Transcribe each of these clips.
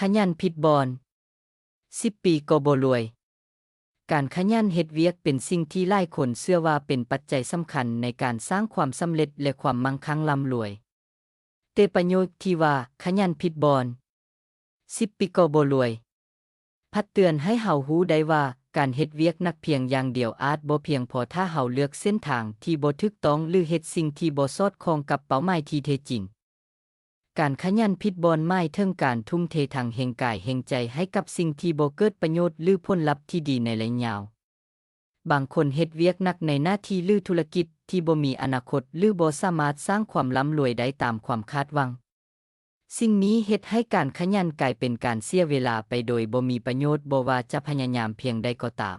ຂະຫຍັນຜິດບ່ອນ ສິບປີກໍບໍ່ລວຍ. ການຂະຫຍັນເຮັດວຽກເປັນສິ່ງທີ່ຫຼາຍຄົນເຊື່ອວ່າເປັນປັດໄຈສຳຄັນໃນການສ້າງຄວາມສຳເລັດ ແລະ ຄວາມໝັ້ງຄັ່ງລ່ຳລວຍ. ແຕ່ປະໂຫຍກທີ່ວ່າ ຂະຫຍັນຜິດບ່ອນ ສິບປີກໍບໍ່ລວຍ ພັດເຕືອນໃຫ້ເຮົາຮູ້ໄດ້ວ່າ ການເຮັດວຽກໜັກພຽງຢ່າງດຽວອາດບໍ່ພຽງພໍ ຖ້າເຮົາເລືອກເສັ້ນທາງທີ່ບໍ່ຖືກຕ້ອງ ຫຼື ເຮັດສິ່ງທີ່ບໍ່ສອດຄ່ອງກັບເປົ້າໝາຍທີ່ແທ້ຈິງ. ການຂະຫຍັນຜິດບ່ອນໝາຍເຖິງການທຸ່ມເທທັງແຮງກາຍແຮງໃຈໃຫ້ກັບສິ່ງທີ່ບໍ່ເກີດປະໂຫຍດ ຫຼື ຜົນລັບທີ່ດີໃນໄລຍະຍາວ. ບາງຄົນເຮັດວຽກໜັກໃນໜ້າທີ່ ຫຼື ທຸລະກິດທີ່ບໍ່ມີອະນາຄົດ ຫຼື ບໍ່ສາມາດສ້າງຄວາມລ່ຳລວຍໄດ້ຕາມຄວາມຄາດຫວັງ. ສິ່ງນີ້ເຮັດໃຫ້ການຂະຫຍັນກາຍເປັນການເສຍເວລາໄປໂດຍບໍ່ມີປະໂຫຍດ, ບໍ່ວ່າຈະພະຍາຍາມພຽງໃດກໍຕາມ.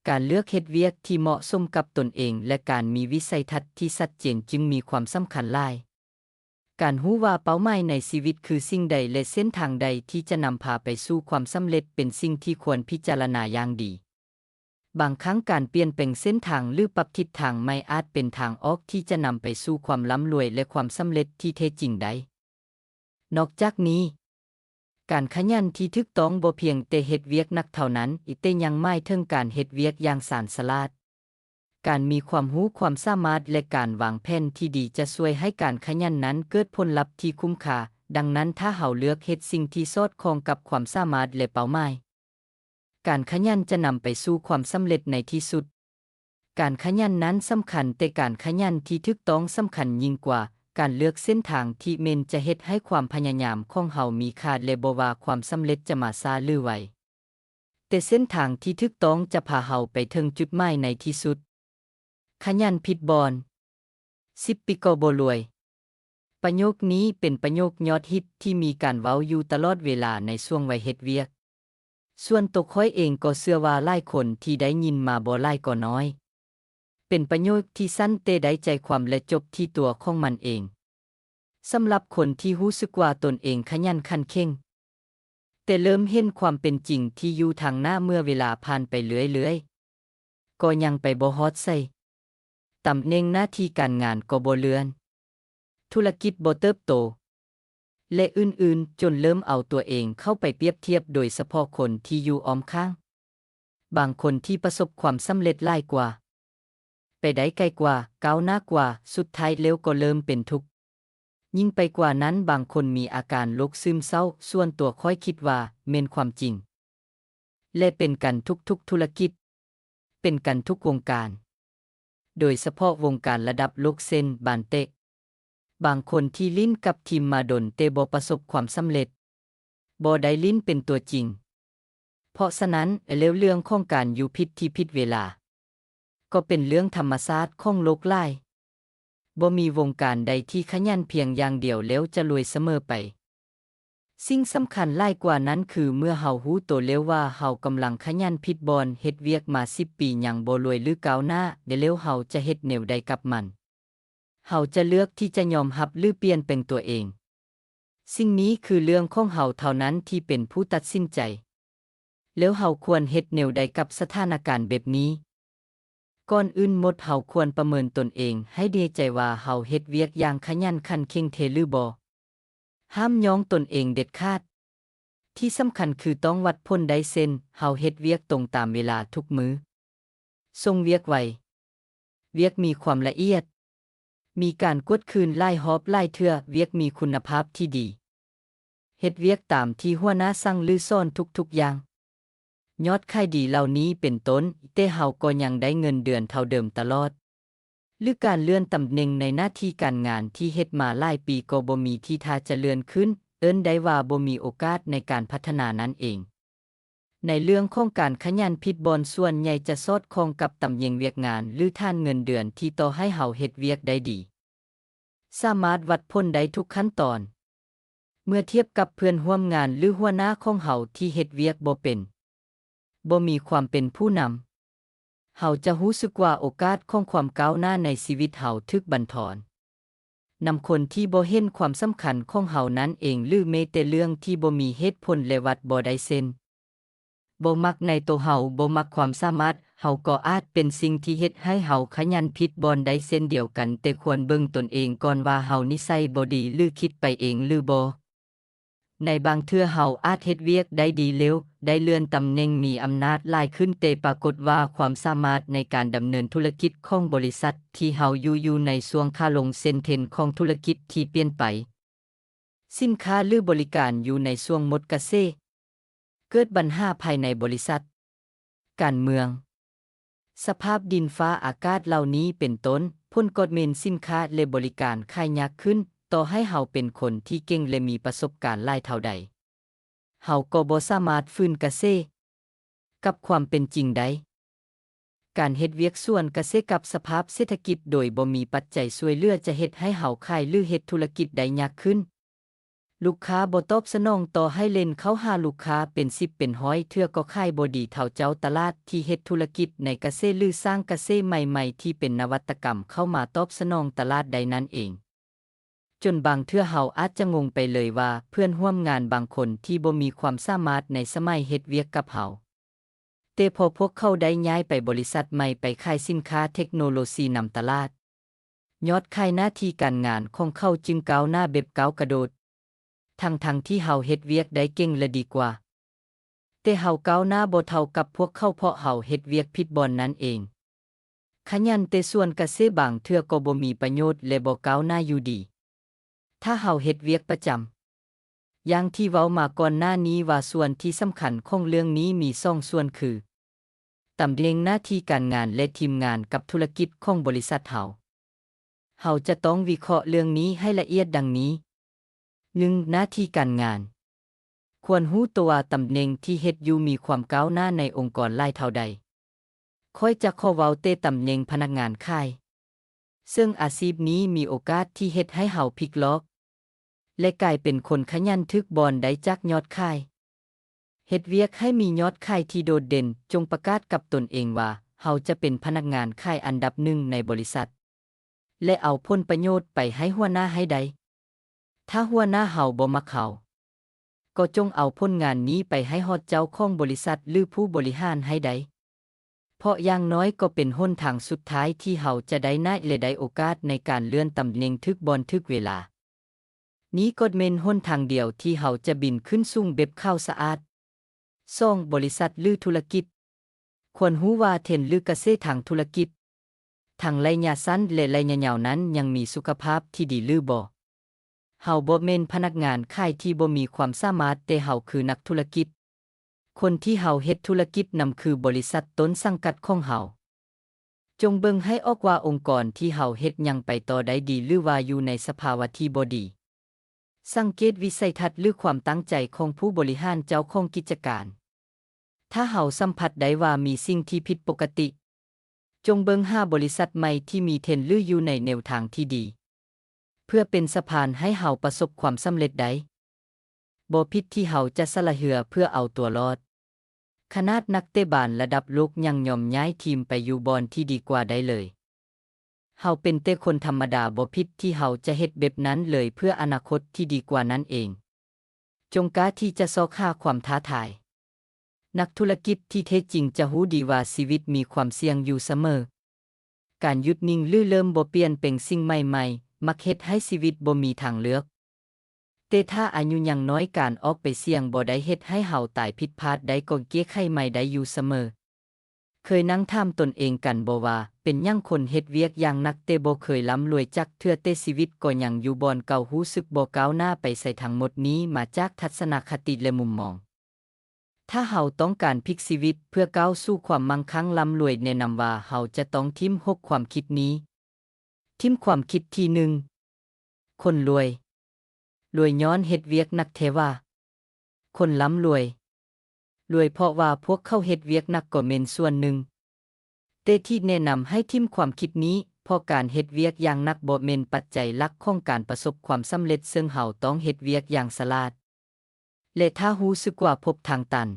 ການເລືອກເຮັດວຽກທີ່ເໝາະສົມກັບຕົນເອງ ແລະ ການມີວິໄສທັດທີ່ຊັດເຈນຈຶ່ງມີຄວາມສຳຄັນຫຼາຍ. ການຮູ້ວ່າເປົ້າໝາຍໃນຊີວິດຄືສິ່ງໃດ ແລະ ເສັ້ນທາງໃດທີ່ຈະນຳພາໄປສູ່ຄວາມສຳເລັດ ເປັນສິ່ງທີ່ຄວນພິຈາລະນາຢ່າງດີ. ບາງຄັ້ງການປ່ຽນແປງເສັ້ນທາງ ຫຼື ປັບທິດທາງໃໝ່ອາດເປັນທາງອອກທີ່ຈະນຳໄປສູ່ຄວາມລ່ຳລວຍ ແລະ ຄວາມສຳເລັດທີ່ແທ້ຈິງໄດ້. ນອກຈາກນີ້, ການຂະຫຍັນທີ່ຖືກຕ້ອງບໍ່ພຽງແຕ່ເຮັດວຽກໜັກເທົ່ານັ້ນ, ແຕ່ຍັງໝາຍເຖິງການເຮັດວຽກຢ່າງຊານສະຫຼາດ. ການມີຄວາມຮູ້ຄວາມສາມາດ ແລະ ການວາງແຜນທີ່ດີຈະຊ່ວຍໃຫ້ການຂະຫຍັນນັ້ນເກີດຜົນລັບທີ່ຄຸ້ມຄ່າ. ດັ່ງນັ້ນ, ຖ້າເຮົາເລືອກເຮັດສິ່ງທີ່ສອດຄ່ອງກັບຄວາມສາມາດ ແລະ ເປົ້າໝາຍ, ການຂະຫຍັນຈະນຳໄປສູ່ຄວາມສຳເລັດໃນທີ່ສຸດ. ການຂະຫຍັນນັ້ນສຳຄັນ, ແຕ່ການຂະຫຍັນທີ່ຖືກຕ້ອງສຳຄັນຍິ່ງກວ່າ. ການເລືອກເສັ້ນທາງທີ່ແມ່ນຈະເຮັດໃຫ້ຄວາມພະຍາຍາມຂອງເຮົາມີຄ່າ ແລະ ບໍ່ວ່າຄວາມສຳເລັດຈະມາຊ້າ ຫຼື ໄວ, ແຕ່ເສັ້ນທາງທີ່ຖືກຕ້ອງຈະພາເຮົາໄປເຖິງຈຸດໝາຍໃນທີ່ສຸດ. ຂະຫຍັນຜິດບ່ອນ ສິບປີກໍບໍ່ລວຍ. ປະໂຫຍກນີ້ເປັນປະໂຫຍກຍອດຮິດທີ່ມີການເວົ້າຢູ່ຕະຫຼອດເວລາໃນຊ່ວງໄວເຮັດວຽກ. ສ່ວນໂຕຂ້ອຍເອງກໍເຊື່ອວ່າຫຼາຍຄົນທີ່ໄດ້ຍິນມາບໍ່ຫຼາຍກໍໜ້ອຍ. ເປັນປະໂຫຍກທີ່ສັ້ນແຕ່ໄດ້ໃຈຄວາມ ແລະ ຈົບທີ່ຕົວຂອງມັນເອງ. ສຳລັບຄົນທີ່ຮູ້ສຶກວ່າຕົນເອງຂະຫຍັນຂັນເຄັ່ງ, ແຕ່ເລີ່ມເຫັນຄວາມເປັນຈິງທີ່ຢູ່ທາງໜ້າເມື່ອເວລາຜ່ານໄປເລື້ອຍໆ, ກໍຍັງໄປບໍ່ຮອດໃສ. ຕຳແໜ່ງໜ້າທີ່ການງານກໍບໍ່ເລື່ອນ, ທຸລະກິດບໍ່ເຕີບໂຕ ແລະ ອື່ນໆ, ຈົນເລີ່ມເອົາຕົວເອງເຂົ້າໄປປຽບທຽບ, ໂດຍສະເພາະຄົນທີ່ຢູ່ອ້ອມຂ້າງ. ບາງຄົນທີ່ປະສົບຄວາມສຳເລັດຫຼາຍກວ່າ, ໄປໄດ້ໄກກວ່າ, ກ້າວໜ້າກວ່າ, ສຸດທ້າຍແລ້ວກໍເລີ່ມເປັນທຸກ. ຍິ່ງໄປກວ່ານັ້ນ, ບາງຄົນມີອາການໂລກຊຶມເສົ້າ. ສ່ວນຕົວຂ້ອຍຄິດວ່າແມ່ນຄວາມຈິງ ແລະ ເປັນກັນທຸກໆທຸລະກິດ, ເປັນກັນທຸກວົງການ, ໂດຍສະເພາະວົງການລະດັບໂລກເຊັ່ນບານເຕະ. ບາງຄົນທີ່ຫຼິ້ນກັບທີມມາດົນແຕ່ບໍ່ປະສົບຄວາມສຳເລັດ, ບໍ່ໄດ້ຫຼິ້ນເປັນຕົວຈິງ. ເພາະສະນັ້ນແລ້ວເລື່ອງຂອງການຢູ່ຜິດທີ່ຜິດເວລາ ກໍເປັນເລື່ອງທຳມະຊາດຂອງໂລກຫຼາຍ. ບໍ່ມີວົງການໃດທີ່ຂະຫຍັນພຽງຢ່າງດຽວແລ້ວຈະລວຍສະເໝີໄປ. ສິ່ງສຳຄັນຫຼາຍກວ່ານັ້ນຄື ເມື່ອເຮົາຮູ້ໂຕແລ້ວວ່າເຮົາກຳລັງຂະຫຍັນຜິດບ່ອນ, ເຮັດວຽກມາສິບປີຍັງບໍ່ລວຍ ຫຼື ກ້າວໜ້າ, ແລ້ວເຮົາຈະເຮັດແນວໃດກັບມັນ? ເຮົາຈະເລືອກທີ່ຈະຍອມຮັບ ຫຼື ປ່ຽນແປງຕົວເອງ? ສິ່ງນີ້ຄືເລື່ອງຂອງເຮົາເທົ່ານັ້ນທີ່ເປັນຜູ້ຕັດສິນໃຈ. ແລ້ວເຮົາຄວນເຮັດແນວໃດກັບສະຖານະການແບບນີ້? ກ່ອນອື່ນໝົດ, ເຮົາຄວນປະເມີນຕົນເອງໃຫ້ແນ່ໃຈວ່າເຮົາເຮັດວຽກຢ່າງຂະຫຍັນຂັນເຄັ່ງແທ້ຫຼືບໍ່. ຫ້າມຍ້ອງຕົນເອງເດັດຂາດ. ທີ່ສຳຄັນຄືຕ້ອງວັດຜົນໄດ້, ເຊັ່ນ, ເຮົາເຮັດວຽກຕົງຕາມເວລາທຸກມື້, ສົ່ງວຽກໄວ, ວຽກມີຄວາມລະອຽດ, ມີການກວດຄືນຫຼາຍຮອບຫຼາຍເທື່ອ, ວຽກມີຄຸນນະພາບທີ່ດີ, ເຮັດວຽກຕາມທີ່ຫົວໜ້າສັ່ງ ຫຼື ສອນທຸກໆຢ່າງ. ຍອດຂາຍດີເຫຼົ່ານີ້ເປັນຕົ້ນ, ແຕ່ເຮົາກໍຍັງໄດ້ເງິນເດືອນເທົ່າເດີມຕະຫຼອດ. ຫຼື ການເລື່ອນຕຳແໜ່ງໃນໜ້າທີ່ການງານທີ່ເຮັດມາຫຼາຍປີກໍບໍ່ມີທີ່ທ່າຈະເລື່ອນຂຶ້ນ, ເອີ້ນໄດ້ວ່າບໍ່ມີໂອກາດໃນການພັດທະນານັ້ນເອງ. ໃນເລື່ອງຂອງການຂະຫຍັນຜິດບ່ອນ, ສ່ວນໃຫຍ່ຈະສອດຄ່ອງກັບຕຳແໜ່ງວຽກງານ ຫຼື ຖານເງິນເດືອນທີ່ຕໍ່ໃຫ້ເຮົາເຮັດວຽກໄດ້ດີ, ສາມາດວັດຜົນໄດ້ທຸກຂັ້ນຕອນ. ເມື່ອທຽບກັບເພື່ອນຮ່ວມງານ ຫຼື ຫົວໜ້າຂອງເຮົາທີ່ເຮັດວຽກບໍ່ເປັນ, ບໍ່ມີຄວາມເປັນຜູ້ນຳ, ເຮົາຈະຮູ້ສຶກວ່າໂອກາດຂອງຄວາມກ້າວໜ້າໃນຊີວິດເຮົາຖືກບັນທອນນຳຄົນທີ່ບໍ່ເຫັນຄວາມສຳຄັນຂອງເຮົານັ້ນເອງ ຫຼື ແມ້ແຕ່ເລື່ອງທີ່ບໍ່ມີເຫດຜົນ ແລະ ວັດບໍ່ໄດ້ ເຊັ່ນ, ບໍ່ມັກໃນໂຕເຮົາ, ບໍ່ມັກຄວາມສາມາດ, ເຮົາກໍອາດເປັນສິ່ງທີ່ເຮັດໃຫ້ເຮົາຂະຫຍັນຜິດບ່ອນໄດ້ເຊັ່ນດຽວກັນ, ແຕ່ຄວນເບິ່ງຕົນເອງກ່ອນວ່າເຮົານິໄສບໍ່ດີ ຫຼື ຄິດໄປເອງ ຫຼື ບໍ່. ໃນບາງເທື່ອເຮົາອາດເຮັດວຽກໄດ້ດີເລັວ, ໄດ້ເລື່ອນຕຳແໜ່ງ, ມີອຳນາດຫຼາຍຂຶ້ນ, ແຕ່ປາກົດວ່າຄວາມສາມາດໃນການດຳເນີນທຸລະກິດຂອງບໍລິສັດທີ່ເຮົາຢູ່ ຢູ່ໃນຊ່ວງຂາລົງເຊັ່ນເທຣນຂອງທຸລະກິດທີ່ປ່ຽນໄປ. ສິນຄ້າ ຫຼື ບໍລິການຢູ່ໃນຊ່ວງໝົດກະແສ. ເກີດບັນຫາພາຍໃນບໍລິສັດ, ການເມືອງ, ສະພາບດິນຟ້າອາກາດເຫຼົ່ານີ້ເປັນຕົ້ນ, ຜົນກະທົບແມ່ນສິນຄ້າ ແລະ ບໍລິການຂາຍຍາກຂຶ້ນ. ຕໍ່ໃຫ້ເຮົາເປັນຄົນທີ່ເກັ່ງ ແລະ ມີປະສົບການຫຼາຍເທົ່າໃດ, ເຮົາກໍບໍ່ສາມາດຟື້ນກະແສກັບຄວາມເປັນຈິງໄດ້. ການເຮັດວຽກສວນກະເສດກັບສະພາບເສດຖະກິດໂດຍບໍ່ມີປັດໄຈຊ່ວຍເຫຼືອ ຈະເຮັດໃຫ້ເຮົາຂາຍ ຫຼື ເຮັດທຸລະກິດໄດ້ຍາກຂຶ້ນ. ລູກຄ້າບໍ່ຕອບສະໜອງ, ຕໍ່ໃຫ້ເລັ່ນເຂົ້າຫາລູກຄ້າເປັນສິບເປັນຮ້ອຍເທື່ອກໍຂາຍບໍ່ດີເທົ່າເຈົ້າຕະຫຼາດທີ່ເຮັດທຸລະກິດໃນກະເສດ ຫຼື ສ້າງກະເສດໃໝ່ໆທີ່ເປັນນະວັດຕະກຳເຂົ້າມາຕອບສະໜອງຕະຫຼາດໄດ້ນັ້ນເອງ. ຈົນບາງເທື່ອເຮົາອາດຈະງົງໄປເລີຍວ່າເພື່ອນຮ່ວມງານບາງຄົນທີ່ບໍ່ມີຄວາມສາມາດໃນສະໄໝເຮັດວຽກກັບເຮົາ, ແຕ່ພໍພວກເຂົາໄດ້ຍ້າຍໄປບໍລິສັດໃໝ່, ໄປຂາຍສິນຄ້າເທັກໂນໂລຊີນຳຕະຫຼາດ, ຍອດຂາຍໜ້າທີ່ການງານຂອງເຂົາຈຶ່ງກ້າວໜ້າແບບກ້າວກະໂດດ, ທັງໆທີ່ເຮົາເຮັດວຽກໄດ້ເກັ່ງ ແລະ ດີກວ່າ. ແຕ່ເຮົາກ້າວໜ້າບໍ່ເທົ່າກັບພວກເຂົາ ເພາະເຮົາເຮັດວຽກຜິດບ່ອນນັ້ນເອງ. ຂະຫຍັນແຕ່ສວນກະເສດບາງເທື່ອກໍບໍ່ມີປະໂຫຍດ ແລະ ບໍ່ກ້າວໜ້າຢູ່ດີ. ຖ້າເຮົາເຮັດວຽກປະຈຳ, ຢ່າງທີ່ເວົ້າມາກ່ອນໜ້ານີ້ວ່າ ສ່ວນທີ່ສຳຄັນຂອງເລື່ອງນີ້ມີສອງສ່ວນຄື ຕຳແໜ່ງໜ້າທີ່ການງານ ແລະ ທີມງານກັບທຸລະກິດຂອງບໍລິສັດເຮົາ. ເຮົາຈະຕ້ອງວິເຄາະເລື່ອງນີ້ໃຫ້ລະອຽດດັ່ງນີ້. ໜຶ່ງ, ໜ້າທີ່ການງານ. ຄວນຮູ້ຕົວວ່າຕຳແໜ່ງທີ່ເຮັດຢູ່ມີຄວາມກ້າວໜ້າໃນອົງກອນຫຼາຍເທົ່າໃດ. ຂ້ອຍຈະຂໍເວົ້າແຕ່ຕຳແໜ່ງພະນັກງານຂາຍ, ເຊິ່ງອາຊີບນີ້ມີໂອກາດທີ່ເຮັດໃຫ້ເຮົາພລິກລັອກ ແລະ ກາຍເປັນຄົນຂະຫຍັນຖືກບ່ອນໄດ້ຈາກຍອດຂາຍ. ເຮັດວຽກໃຫ້ມີຍອດຂາຍທີ່ໂດດເດັ່ນ, ຈົ່ງປະກາດກັບຕົນເອງວ່າເຮົາຈະເປັນພະນັກງານຂາຍອັນດັບໜຶ່ງໃນບໍລິສັດ ແລະ ເອົາຜົນປະໂຫຍດໄປໃຫ້ຫົວໜ້າໃຫ້ໄດ້. ຖ້າຫົວໜ້າເຮົາບໍ່ມັກເຮົາ, ກໍຈົ່ງເອົາຜົນງານນີ້ໄປໃຫ້ຮອດເຈົ້າຂອງບໍລິສັດ ຫຼື ຜູ້ບໍລິຫານໃຫ້ໄດ້, ເພາະຢ່າງໜ້ອຍກໍເປັນຫົນທາງສຸດທ້າຍທີ່ເຮົາຈະໄດ້ໜ້າ ແລະ ໄດ້ໂອກາດໃນການເລື່ອນຕຳແໜ່ງຖືກບ່ອນຖືກເວລາ. ນີ້ກໍແມ່ນຫົນທາງດຽວທີ່ເຮົາຈະບິນຂຶ້ນສູງແບບຂາວສະອາດ. ສອງ, ບໍລິສັດ ຫຼື ທຸລະກິດ. ຄວນຮູ້ວ່າເທຣນ ຫຼື ກະແສທາງທຸລະກິດ ທັງໄລຍະສັ້ນ ແລະ ໄລຍະຍາວນັ້ນຍັງມີສຸຂະພາບທີ່ດີຫຼືບໍ່. ເຮົາບໍ່ແມ່ນພະນັກງານຂາຍທີ່ບໍ່ມີຄວາມສາມາດ, ແຕ່ເຮົາຄືນັກທຸລະກິດ. ຄົນທີ່ເຮົາເຮັດທຸລະກິດນຳຄືບໍລິສັດຕົ້ນສັງກັດຂອງເຮົາ. ຈົ່ງເບິ່ງໃຫ້ອອກວ່າອົງກອນທີ່ເຮົາເຮັດຍັງໄປຕໍ່ໄດ້ດີ ຫຼື ວ່າຢູ່ໃນສະພາວະທີ່ບໍ່ດີ. ສັງເກດວິໄສທັດ ຫຼື ຄວາມຕັ້ງໃຈຂອງຜູ້ບໍລິຫານເຈົ້າຂອງກິດຈະການ. ຖ້າເຮົາສຳຜັດໄດ້ວ່າມີສິ່ງທີ່ຜິດປົກກະຕິ, ຈົ່ງເບິ່ງຫາບໍລິສັດໃໝ່ທີ່ມີເທຣນ ຫຼື ຢູ່ໃນແນວທາງທີ່ດີ ເພື່ອເປັນສະພານໃຫ້ເຮົາປະສົບຄວາມສຳເລັດໄດ້. ບໍ່ຜິດທີ່ເຮົາຈະສະຫຼະເຮືອເພື່ອເອົາຕົວລອດ. ຂະໜາດນັກເຕະບານລະດັບໂລກຍັງຍອມຍ້າຍທີມໄປຢູ່ບ່ອນທີ່ດີກວ່າໄດ້ເລີຍ. ເຮົາເປັນແຕ່ຄົນທຳມະດາ, ບໍ່ຜິດທີ່ເຮົາຈະເຮັດແບບນັ້ນເລີຍເພື່ອອະນາຄົດທີ່ດີກວ່ານັ້ນເອງ. ຈົ່ງກ້າທີ່ຈະຊອກຫາຄວາມທ້າທາຍ. ນັກທຸລະກິດທີ່ແທ້ຈິງຈະຮູ້ດີວ່າຊີວິດມີຄວາມສ່ຽງຢູ່ສະເໝີ. ການຢຸດນິ່ງ ຫຼື ເລີ່ມບໍ່ປ່ຽນແປງສິ່ງໃໝ່ໆ ມັກເຮັດໃຫ້ຊີວິດບໍ່ມີທາງເລືອກ. ແຕ່ຖ້າອາຍຸຍັງນ້ອຍ, ການອອກໄປສ່ຽງບໍ່ໄດ້ເຮັດໃຫ້ເຮົາຕາຍ, ຜິດພາດໄດ້ກໍແກ້ໄຂໃໝ່ໄດ້ຢູ່ສະເໝີ. ເຄີຍນັ່ງຖາມຕົນເອງກັນບໍ່ວ່າ ເປັນຫຍັງຄົນເຮັດວຽກຢ່າງໜັກແຕ່ບໍ່ເຄີຍລ່ຳລວຍຈັກເທື່ອ ແຕ່ຊີວິດກໍຍັງຢູ່ບ່ອນເກົ່າ? ຮູ້ສຶກບໍ່ກ້າວໜ້າໄປໃສ? ທັງໝົດນີ້ມາຈາກທັດສະນະຄະຕິ ແລະ ມຸມມອງ. ຖ້າເຮົາຕ້ອງການພລິກຊີວິດເພື່ອກ້າວສູ່ຄວາມມັ່ງຄັ່ງລ່ຳລວຍ, ແນະນຳວ່າເຮົາຈະຕ້ອງຖິ້ມຫົກຄວາມຄິດນີ້. ຖິ້ມຄວາມຄິດທີໜຶ່ງ, ຄົນລວຍ ລວຍຍ້ອນເຮັດວຽກໜັກແທ້ຫວາ? ຄົນລ່ຳລວຍ ລວຍເພາະວ່າພວກເຂົາເຮັດວຽກໜັກກໍແມ່ນສ່ວນໜຶ່ງ. ແຕ່ທີ່ແນະນຳໃຫ້ຖິ້ມຄວາມຄິດນີ້ ເພາະການເຮັດວຽກຢ່າງໜັກບໍ່ແມ່ນປັດໄຈຫຼັກຂອງການປະສົບຄວາມສຳເລັດ, ເຊິ່ງເຮົາຕ້ອງເຮັດວຽກຢ່າງສະຫຼາດ ແລະ ຖ້າຮູ້ສຶກວ່າພົບທາງຕັນ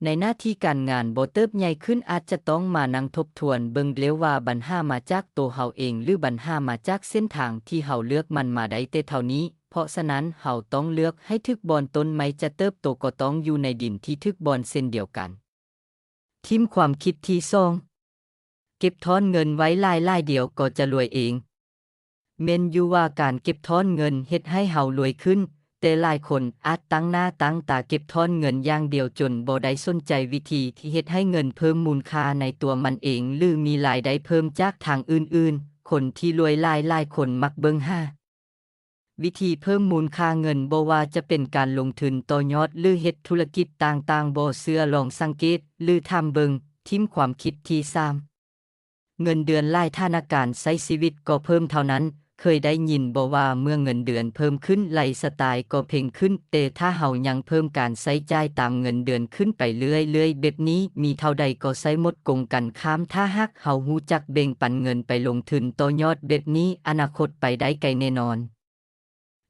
ໃນໜ້າທີ່ການງານບໍ່ເຕີບໃຫຍ່ຂຶ້ນ, ອາດຈະຕ້ອງມານັ່ງທົບທວນເບິ່ງແລ້ວວ່າບັນຫາມາຈາກໂຕເຮົາເອງ ຫຼື ບັນຫາມາຈາກເສັ້ນທາງທີ່ເຮົາເລືອກມັນມາໄດ້ແຕ່ເທົ່ານີ້. ເພາະສະນັ້ນ, ເຮົາຕ້ອງເລືອກໃຫ້ຖືກບ່ອນ, ຕົ້ນໄມ້ຈະເຕີບໂຕກໍຕ້ອງຢູ່ໃນດິນທີ່ຖືກບ່ອນເຊັ່ນດຽວກັນ. ຖິ້ມຄວາມຄິດທີສອງ, ເກັບທ້ອນເງິນໄວ້ຫຼາຍໆ ດຽວກໍຈະລວຍເອງ. ແມ່ນຢູ່ວ່າການເກັບທ້ອນເງິນເຮັດໃຫ້ເຮົາລວຍຂຶ້ນ, ແຕ່ຫຼາຍຄົນອາດຕັ້ງໜ້າຕັ້ງຕາເກັບຖອນເງິນຢ່າງດຽວ ຈົນບໍ່ໄດ້ສົນໃຈວິທີທີ່ເຮັດໃຫ້ເງິນເພີ່ມມູນຄ່າໃນຕົວມັນເອງ ຫຼື ມີລາຍໄດ້ເພີ່ມຈາກທາງອື່ນໆ. ຄົນທີ່ລວຍຫຼາຍໆຄົນມັກເບິ່ງຫາ ວິທີເພີ່ມມູນຄ່າເງິນ, ບໍ່ວ່າຈະເປັນການລົງທຶນຕໍ່ຍອດ ຫຼື ເຮັດທຸລະກິດຕ່າງໆ. ບໍ່ເຊື່ອລອງສັງເກດ ຫຼື ຖາມເບິ່ງ. ຖິ້ມຄວາມຄິດທີສາມ ເງິນເດືອນຫຼາຍ ຖານະການໃຊ້ຊີວິດກໍເພີ່ມເທົ່ານັ້ນ. ເຄີຍໄດ້ຍິນບໍ່ວ່າເມື່ອເງິນເດືອນເພີ່ມຂຶ້ນ ໄລຟ໌ສະຕາຍກໍເພງຂຶ້ນ? ແຕ່ຖ້າເຮົາຍັງເພີ່ມການໃຊ້ຈ່າຍຕາມເງິນເດືອນຂຶ້ນໄປເລື້ອຍໆແບບນີ້, ມີເທົ່າໃດກໍໃຊ້ໝົດ. ກົງກັນຂ້າມ, ຖ້າຫາກເຮົາຮູ້ຈັກແບ່ງປັນເງິນໄປລົງທຶນຕໍ່ຍອດແບບນີ້, ອະນາຄົດໄປໄດ້ໄກແນ່ນອນ.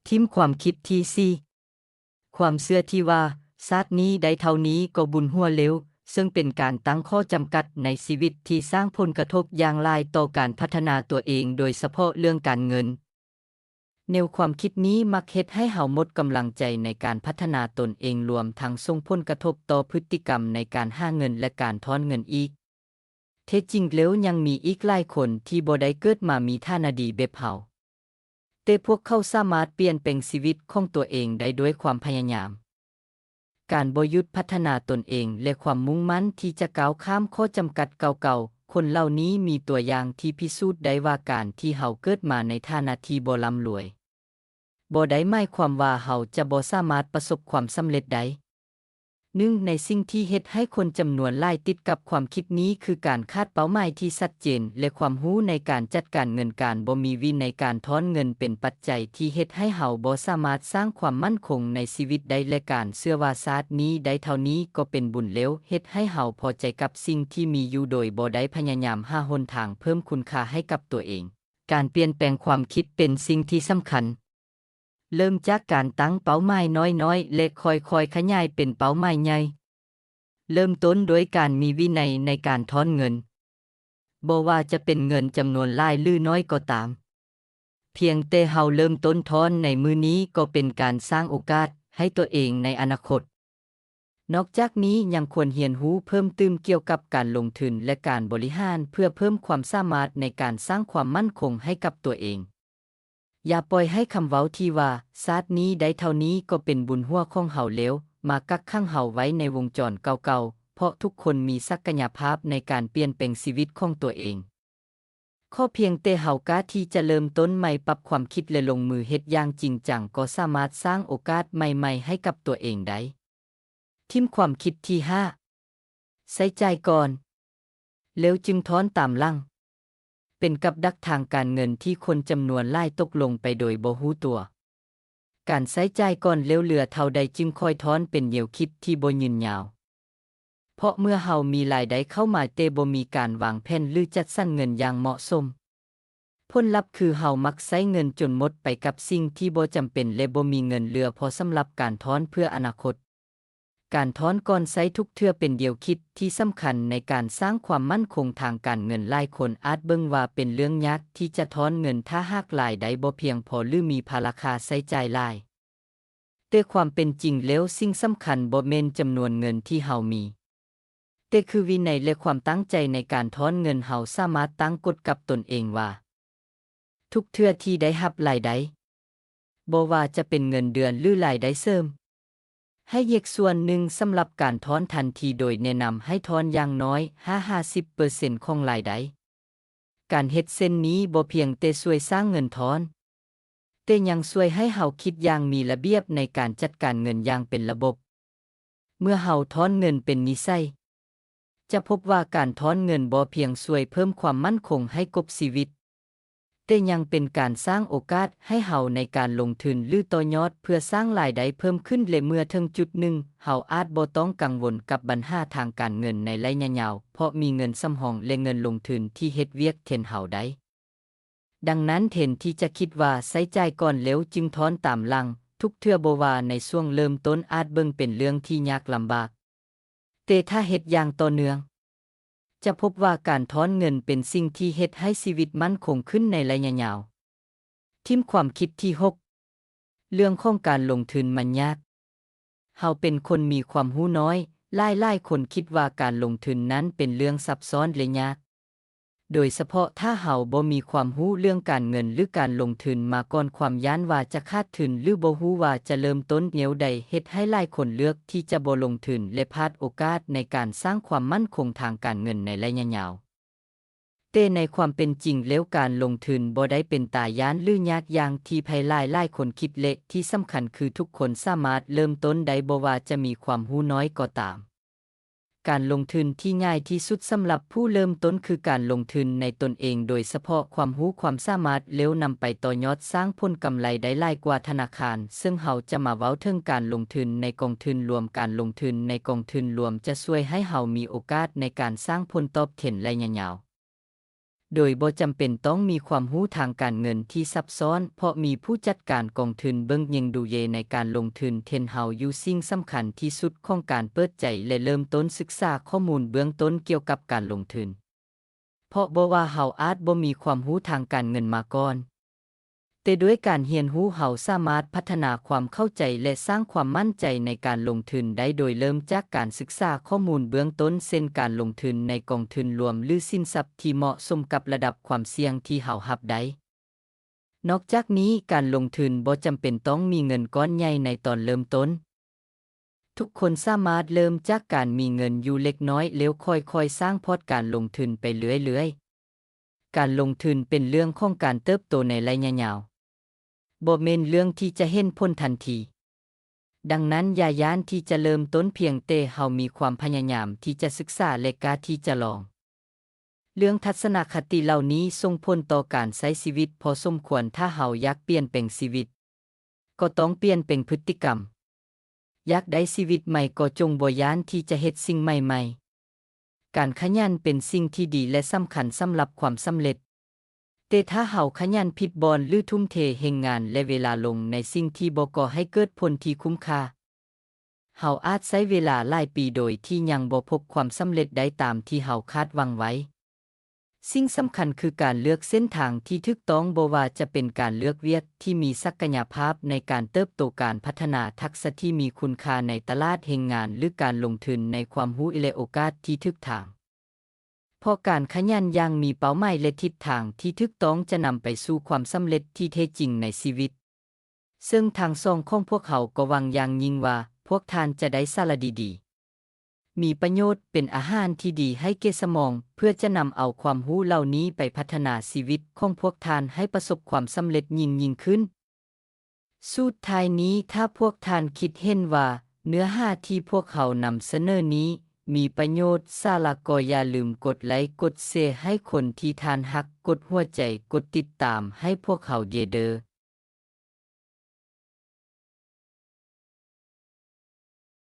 ຖິ້ມຄວາມຄິດທີສີ່ ຄວາມເຊື່ອທີ່ວ່າຊາດນີ້ໄດ້ເທົ່ານີ້ກໍບຸນຫົວແລ້ວ, ເຊິ່ງເປັນການຕັ້ງຂໍ້ຈຳກັດໃນຊີວິດທີ່ສ້າງຜົນກະທົບຢ່າງຫຼາຍຕໍ່ການພັດທະນາຕົວເອງ, ໂດຍສະເພາະເລື່ອງການເງິນ. ແນວຄວາມຄິດນີ້ມັກເຮັດໃຫ້ເຮົາໝົດກຳລັງໃຈໃນການພັດທະນາຕົນເອງ, ລວມທັງສົ່ງຜົນກະທົບຕໍ່ພຶດຕິກຳໃນການຫາເງິນ ແລະ ການຖອນເງິນອີກ. ແທ້ຈິງແລ້ວຍັງມີອີກຫຼາຍຄົນທີ່ບໍ່ໄດ້ເກີດມາມີຖານະດີແບບເຮົາ, ແຕ່ພວກເຂົາສາມາດປ່ຽນແປງຊີວິດຂອງຕົວເອງໄດ້ດ້ວຍຄວາມພະຍາຍາມ, ການບໍ່ຢຸດພັດທະນາຕົນເອງ ແລະ ຄວາມມຸ່ງໝັ້ນທີ່ຈະກ້າວຂ້າມຂໍ້ຈຳກັດເກົ່າໆ. ຄົນເຫຼົ່ານີ້ມີຕົວຢ່າງທີ່ພິສູດໄດ້ວ່າການທີ່ເຮົາເກີດມາໃນຖານະທີ່ບໍ່ລ່ຳລວຍ ບໍ່ໄດ້ໝາຍຄວາມວ່າເຮົາຈະບໍ່ສາມາດປະສົບຄວາມສຳເລັດໄດ້. ໜຶ່ງໃນສິ່ງທີ່ເຮັດໃຫ້ຄົນຈຳນວນຫຼາຍຕິດກັບຄວາມຄິດນີ້ ຄືການຂາດເປົ້າໝາຍທີ່ຊັດເຈນ ແລະ ຄວາມຮູ້ໃນການຈັດການເງິນ. ການບໍ່ມີວິໄນການຖອນເງິນເປັນປັດໄຈທີ່ເຮັດໃຫ້ເຮົາບໍ່ສາມາດສ້າງຄວາມໝັ້ນຄົງໃນຊີວິດໄດ້ ແລະ ການເຊື່ອວ່າຊາດນີ້ໄດ້ເທົ່ານີ້ກໍເປັນບຸນແລ້ວ ເຮັດໃຫ້ເຮົາພໍໃຈກັບສິ່ງທີ່ມີຢູ່ໂດຍບໍ່ໄດ້ພະຍາຍາມຫາຫົນທາງເພີ່ມຄຸນຄ່າໃຫ້ກັບຕົວເອງ. ການປ່ຽນແປງຄວາມຄິດເປັນສິ່ງທີ່ສຳຄັນ. ເລີ່ມຈາກການຕັ້ງເປົ້າໝາຍນ້ອຍໆ ແລະ ຄ່ອຍໆຂະຫຍາຍເປັນເປົ້າໝາຍໃຫຍ່. ເລີ່ມຕົ້ນດ້ວຍການມີວິໄນໃນການຖອນເງິນ. ບໍ່ວ່າຈະເປັນເງິນຈຳນວນຫຼາຍ ຫຼື ໜ້ອຍກໍຕາມ, ພຽງແຕ່ເຮົາເລີ່ມຕົ້ນຖອນໃນມື້ນີ້ກໍເປັນການສ້າງໂອກາດໃຫ້ຕົວເອງໃນອະນາຄົດ. ນອກຈາກນີ້ຍັງຄວນຮຽນຮູ້ເພີ່ມຕື່ມກ່ຽວກັບການລົງທຶນ ແລະ ການບໍລິຫານ ເພື່ອເພີ່ມຄວາມສາມາດໃນການສ້າງຄວາມໝັ້ນຄົງໃຫ້ກັບຕົວເອງ. ຢ່າປ່ອຍໃຫ້ຄຳເວົ້າທີ່ວ່າຊາດນີ້ໄດ້ເທົ່ານີ້ກໍເປັນບຸນຫົວຂອງເຮົາແລ້ວ ມາກັກຂັງເຮົາໄວ້ໃນວົງຈອນເກົ່າໆ, ເພາະທຸກຄົນມີສັກກະຍະພາບໃນການປ່ຽນແປງຊີວິດຂອງຕົວເອງ. ຂໍພຽງແຕ່ເຮົາກ້າທີ່ຈະເລີ່ມຕົ້ນໃໝ່, ປັບຄວາມຄິດ ແລະ ລົງມືເຮັດຢ່າງຈິງຈັງ, ກໍສາມາດສ້າງໂອກາດໃໝ່ໆໃຫ້ກັບຕົວເອງໄດ້. ຖິ້ມຄວາມຄິດທີຫ້າ ໃຊ້ຈ່າຍກ່ອນ ແລ້ວຈຶ່ງຖອນຕາມຫຼັງ ເປັນກັບດັກທາງການເງິນທີ່ຄົນຈຳນວນຫຼາຍຕົກລົງໄປໂດຍບໍ່ຮູ້ຕົວ. ການໃຊ້ຈ່າຍກ່ອນແລ້ວເຫຼືອເທົ່າໃດຈຶ່ງຄ່ອຍຖອນ ເປັນແນວຄິດທີ່ບໍ່ຍືນຍາວ. ເພາະເມື່ອເຮົາມີລາຍໄດ້ເຂົ້າມາແຕ່ບໍ່ມີການວາງແຜນ ຫຼື ຈັດສັນເງິນຢ່າງເໝາະສົມ, ຜົນລັບຄືເຮົາມັກໃຊ້ເງິນຈົນໝົດໄປກັບສິ່ງທີ່ບໍ່ຈຳເປັນ ແລະ ບໍ່ມີເງິນເຫຼືອພໍສຳລັບການຖອນເພື່ອອະນາຄົດ. ການຖອນກ່ອນໃຊ້ທຸກເທື່ອເປັນແນວຄິດທີ່ສຳຄັນໃນການສ້າງຄວາມໝັ້ນຄົງທາງການເງິນ. ຫຼາຍຄົນອາດເບິ່ງວ່າເປັນເລື່ອງຍາກທີ່ຈະຖອນເງິນຖ້າຫາກລາຍໄດ້ບໍ່ພຽງພໍ ຫຼື ມີພາລະຄ່າໃຊ້ຈ່າຍຫຼາຍ. ແຕ່ຄວາມເປັນຈິງແລ້ວ, ສິ່ງສຳຄັນບໍ່ແມ່ນຈຳນວນເງິນທີ່ເຮົາມີ, ແຕ່ຄືວິໄນ ແລະ ຄວາມຕັ້ງໃຈໃນການຖອນເງິນ. ເຮົາສາມາດຕັ້ງກົດກັບຕົນເອງວ່າ ທຸກເທື່ອທີ່ໄດ້ຮັບລາຍໄດ້, ບໍ່ວ່າຈະເປັນເງິນເດືອນ ຫຼື ລາຍໄດ້ເສີມ, ໃຫ້ແຍກສ່ວນໜຶ່ງສຳລັບການຖອນທັນທີ, ໂດຍແນະນຳໃຫ້ຖອນຢ່າງໜ້ອຍຫ້າຫາສິບເປີເຊັນຂອງລາຍໄດ້. ການເຮັດເຊັ່ນນີ້ບໍ່ພຽງແຕ່ຊ່ວຍສ້າງເງິນຖອນ, ແຕ່ຍັງຊ່ວຍໃຫ້ເຮົາຄິດຢ່າງມີລະບຽບໃນການຈັດການເງິນຢ່າງເປັນລະບົບ. ເມື່ອເຮົາຖອນເງິນເປັນນິໄສ, ຈະພົບວ່າການຖອນເງິນບໍ່ພຽງຊ່ວຍເພີ່ມຄວາມໝັ້ນຄົງໃຫ້ກັບຊີວິດ, ແຕ່ຍັງເປັນການສ້າງໂອກາດໃຫ້ເຮົາໃນການລົງທຶນ ຫຼື ຕໍ່ຍອດເພື່ອສ້າງລາຍໄດ້ເພີ່ມຂຶ້ນ. ແລະ ເມື່ອເຖິງຈຸດໜຶ່ງ, ເຮົາອາດບໍ່ຕ້ອງກັງວົນກັບບັນຫາທາງການເງິນໃນໄລຍະຍາວ, ເພາະມີເງິນສຳຮອງ ແລະ ເງິນລົງທຶນທີ່ເຮັດວຽກແທນເຮົາໄດ້. ດັ່ງນັ້ນ, ແທນທີ່ຈະຄິດວ່າໃຊ້ຈ່າຍກ່ອນແລ້ວຈຶ່ງຖອນຕາມຫຼັງ, ທຸກເທື່ອບໍ່ວ່າໃນຊ່ວງເລີ່ມຕົ້ນອາດເບິ່ງເປັນເລື່ອງທີ່ຍາກລຳບາກ, ແຕ່ຖ້າເຮັດຢ່າງຕໍ່ເນື່ອງ, ຈະພົບວ່າການຖອນເງິນເປັນສິ່ງທີ່ເຮັດໃຫ້ຊີວິດໝັ້ນຄົງຂຶ້ນໃນໄລຍະຍາວ. ຖິ້ມຄວາມຄິດທີຫົກ ເລື່ອງຂອງການລົງທຶນມັນຍາກ. ເຮົາເປັນຄົນມີຄວາມຮູ້ນ້ອຍ, ຫຼາຍໆຄົນຄິດວ່າການລົງທຶນນັ້ນເປັນເລື່ອງຊັບຊ້ອນ ແລະ ຍາກ. ໂດຍສະເພາະຖ້າເຮົາບໍ່ມີຄວາມຮູ້ເລື່ອງການເງິນ ຫຼື ການລົງທຶນມາກ່ອນ, ຄວາມຢ້ານວ່າຈະຂາດທຶນ ຫຼື ບໍ່ຮູ້ວ່າຈະເລີ່ມຕົ້ນແນວໃດ ເຮັດໃຫ້ຫຼາຍຄົນເລືອກທີ່ຈະບໍ່ລົງທຶນ ແລະ ພາດໂອກາດໃນການສ້າງຄວາມໝັ້ນຄົງທາງການເງິນໃນໄລຍະຍາວ. ແຕ່ໃນຄວາມເປັນຈິງແລ້ວ, ການລົງທຶນບໍ່ໄດ້ເປັນຕາຢ້ານ ຫຼື ຍາກຢ່າງທີ່ໃຜຫຼາຍໆຄົນຄິດ, ແລະ ທີ່ສຳຄັນຄືທຸກຄົນສາມາດເລີ່ມຕົ້ນໄດ້ ບໍ່ວ່າຈະມີຄວາມຮູ້ນ້ອຍກໍຕາມ. ການລົງທຶນທີ່ງ່າຍທີ່ສຸດສຳລັບຜູ້ເລີ່ມຕົ້ນຄືການລົງທຶນໃນຕົນເອງ, ໂດຍສະເພາະຄວາມຮູ້ຄວາມສາມາດ, ແລ້ວນຳໄປຕໍ່ຍອດສ້າງຜົນກຳໄລໄດ້ຫຼາຍກວ່າທະນາຄານ. ເຊິ່ງເຮົາຈະມາເວົ້າເຖິງການລົງທຶນໃນກອງທຶນລວມ. ການລົງທຶນໃນກອງທຶນລວມຈະຊ່ວຍໃຫ້ເຮົາມີໂອກາດໃນການສ້າງຜົນຕອບແທນໄລຍະຍາວ ໂດຍບໍ່ຈຳເປັນຕ້ອງມີຄວາມຮູ້ທາງການເງິນທີ່ຊັບຊ້ອນ, ເພາະມີຜູ້ຈັດການກອງທຶນເບິ່ງແຍງດູແຍໃນການລົງທຶນແທນເຮົາຢູ່. ສິ່ງສຳຄັນທີ່ສຸດຂອງການເປີດໃຈ ແລະ ເລີ່ມຕົ້ນ, ສຶກສາຂໍ້ມູນເບື້ອງຕົ້ນກ່ຽວກັບການລົງທຶນ, ເພາະບໍ່ວ່າເຮົາອາດບໍ່ມີຄວາມຮູ້ທາງການເງິນມາກ່ອນ, ແຕ່ດ້ວຍການຮຽນຮູ້, ເຮົາສາມາດພັດທະນາຄວາມເຂົ້າໃຈ ແລະ ສ້າງຄວາມໝັ້ນໃຈໃນການລົງທຶນໄດ້, ໂດຍເລີ່ມຈາກການສຶກສາຂໍ້ມູນເບື້ອງຕົ້ນ, ເຊັ່ນ ການລົງທຶນໃນກອງທຶນລວມ ຫຼື ສິນຊັບທີ່ເໝາະສົມກັບລະດັບຄວາມສ່ຽງທີ່ເຮົາຮັບໄດ້. ນອກຈາກນີ້, ການລົງທຶນບໍ່ຈຳເປັນຕ້ອງມີເງິນກ້ອນໃຫຍ່ໃນຕອນເລີ່ມຕົ້ນ. ທຸກຄົນສາມາດເລີ່ມຈາກການມີເງິນຢູ່ເລັກນ້ອຍ ແລ້ວຄ່ອຍໆສ້າງພອດການລົງທຶນໄປເລື້ອຍໆ. ການລົງທຶນເປັນເລື່ອງຂອງການເຕີບໂຕໃນໄລຍະຍາວ, ບໍ່ແມ່ນເລື່ອງທີ່ຈະເຫັນຜົນທັນທີ. ດັ່ງນັ້ນ, ຢ່າຢ້ານທີ່ຈະເລີ່ມຕົ້ນ, ພຽງແຕ່ເຮົາມີຄວາມພະຍາຍາມທີ່ຈະສຶກສາ ແລະ ກ້າທີ່ຈະລອງ. ເລື່ອງທັດສະນະຄະຕິເຫຼົ່ານີ້ສົ່ງຜົນຕໍ່ການໃຊ້ຊີວິດພໍສົມຄວນ. ຖ້າເຮົາຢາກປ່ຽນແປງຊີວິດ, ກໍຕ້ອງປ່ຽນແປງພຶດຕິກຳ. ຢາກໄດ້ຊີວິດໃໝ່, ກໍຈົ່ງບໍ່ຢ້ານທີ່ຈະເຮັດສິ່ງໃໝ່ໆ. ການຂະຫຍັນເປັນສິ່ງທີ່ດີ ແລະ ສຳຄັນສຳລັບຄວາມສຳເລັດ. ແຕ່ຖ້າເຮົາຂະຫຍັນຜິດບ່ອນ ຫຼື ທຸ່ມເທແຮງງານ ແລະ ເວລາລົງໃນສິ່ງທີ່ບໍ່ກໍ່ໃຫ້ເກີດຜົນທີ່ຄຸ້ມຄ່າ, ເຮົາອາດໃຊ້ເວລາຫຼາຍປີໂດຍທີ່ຍັງບໍ່ພົບຄວາມສຳເລັດໄດ້ຕາມທີ່ເຮົາຄາດຫວັງໄວ້. ສິ່ງສຳຄັນຄືການເລືອກເສັ້ນທາງທີ່ຖືກຕ້ອງ, ບໍ່ວ່າຈະເປັນການເລືອກວຽກທີ່ມີສັກກະຍະພາບໃນການເຕີບໂຕ, ການພັດທະນາທັກສະທີ່ມີຄຸນຄ່າໃນຕະຫຼາດແຮງງານ ຫຼື ການລົງທຶນໃນຄວາມຮູ້ ແລະ ໂອກາດທີ່ຖືກທາງ. ເພາະການຂະຫຍັນຢ່າງມີເປົ້າໝາຍ ແລະ ທິດທາງທີ່ຖືກຕ້ອງຈະນຳໄປສູ່ຄວາມສຳເລັດທີ່ແທ້ຈິງໃນຊີວິດ. ເຊິ່ງທັງສອງຂອງພວກເຮົາກໍຫວັງຢ່າງຍິ່ງວ່າພວກທ່ານຈະໄດ້ສາລະດີໆ, ມີປະໂຫຍດ, ເປັນອາຫານທີ່ດີໃຫ້ແກ່ສະໝອງ, ເພື່ອຈະນຳເອົາຄວາມຮູ້ເຫຼົ່ານີ້ໄປພັດທະນາຊີວິດຂອງພວກທ່ານໃຫ້ປະສົບຄວາມສຳເລັດຍິ່ງໆຂຶ້ນ. ສຸດທ້າຍນີ້, ຖ້າພວກທ່ານຄິດເຫັນວ່າເນື້ອຫາທີ່ພວກເຮົານຳສະເໜີນີ້ມີປະໂຫຍດ, ສາລະ, ກໍຢ່າລືມກົດໄລ, ກົດແຊໃຫ້ຄົນທີ່ທ່ານຮັກ, ກົດຫົວໃຈ, ກົດຕິດຕາມໃຫ້ພວກເຮົາເດເດີ.